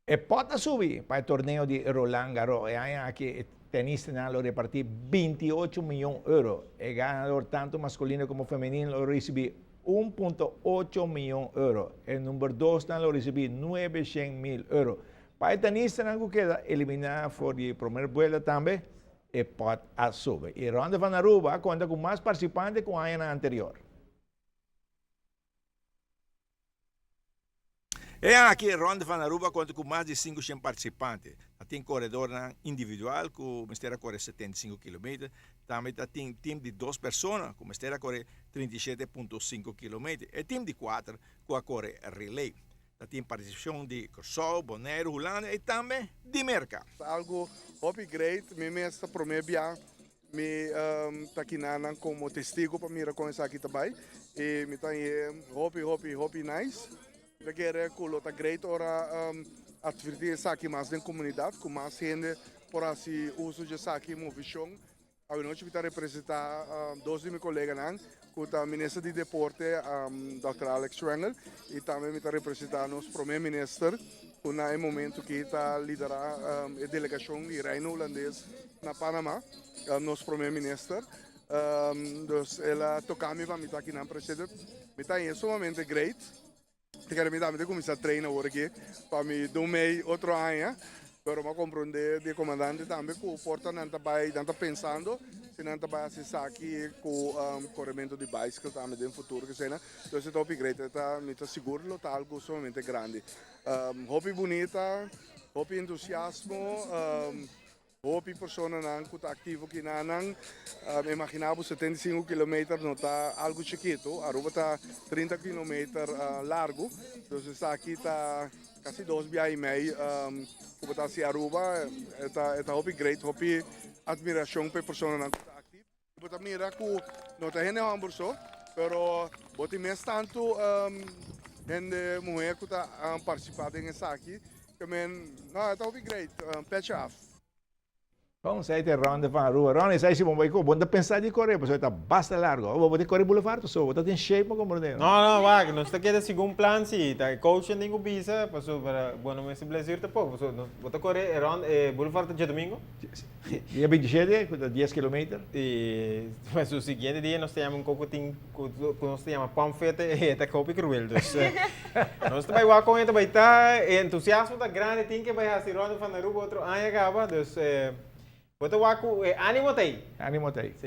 E pot a subi pa e torneo di Roland Garros. E aña aki e tenistanan lo reparti 28 miyon euro. E ganador tanto masculino como femenino lo ricibi 1.8 miyon euro. E number dosnan lo ricibi 900 mil euro. Pa e tenistanan cu keda elimina for di e promer buelta tambe e pot a subi. E Ronde van Aruba a conta cu mas participante cu añanan anterior. E aki e Ronde van Aruba konta ku mas di 500 partisipante. Ta tin koredornan individual ku mester a kore 75 kilometer. Tambe ta tin tim di dos persona ku mester a kore 37.5 kilometer. E tim di kuater ku a kore relay. Ta tin partisipashon di Kòrsou, Boneiru, Hulanda i tambe di Merka. Ta algu hopi great, mi mes ta prome bia Mi ta kinanan komo testigo pa mira kon esaki ta bai i mi ta hañ'é hopi hopi hopi nice. Mi ta kere ku lo ta great ora atvertí esaki mas den komunidat ku mas hende por hasi uso di esaki movishon. Awenochi mi ta representá dos di mi koleganan ku ta minister di deporte dòkter Alex Schwengle i tambe mi ta representá nos prome minister ku na e momento aki ta liderá e delegashon di Reino Hulandes na Panama, nos prome minister. Dus el a toka mi pa mi ta akinan presente. Mi ta haña sumamente great. Te kere mi tambe ta kuminsá train awor aki pa mi dun mei otro aña. Pero mi a komprondé di e komandante tambe ku por ta nan ta bai, nan ta pensando si nan ta bai hasi esaki ku korementu di baiskel tambe den futuro kesei nan. Dus e ta hopi great. E ta, mi ta sigur lo ta algu sumamente grandi. Hopi bunita, hopi entusiasmo. Hopi personanan ku ta aktivo kinanan. Imaginá bo 75 kilometer no ta algu chikitu. Aruba ta 30 kilometer largu. Dus esaki ta kasi dos bia i mei ku bo ta hasi Aruba. E ta e ta hopi great, hopi admirashon pa e personanan ku ta aktivo. Bo ta mira ku no ta hende hòmber so, pero bo tin mes tantu hende muhé ku ta partisipá den esaki. Ke men, no, e ta hopi great. Petje af. Bon, esei ta e Ronde van Aruba. Ronnie, esei si bo bai ku, bo no ta pensa di kore, pasobra e ta basta largo. Bo bo ta kore boulevard pasobra bo ta den shape pa komprende. No, no, wak, nos ta keda segun plan si. Ta e coachnan tin ku bisa, pasobra bo no mester blessure tampoco, pasobra nos, bo ta kore e Ronde, e boulevard ta djadomingo? Dia 27, ku ta dies kilometer. I su siguiente dia nos ta yama un koko tin ku nos ta yama pòmfete e ta hopi kruel. Dus nos ta bai wak kon e ta bai ta. E entusiasmo ta grandi, tin ke bai hasi Ronde van Aruba otro aña kaba. Dus bo ta wak ku e animo ta ei. Animo ta ei. Si.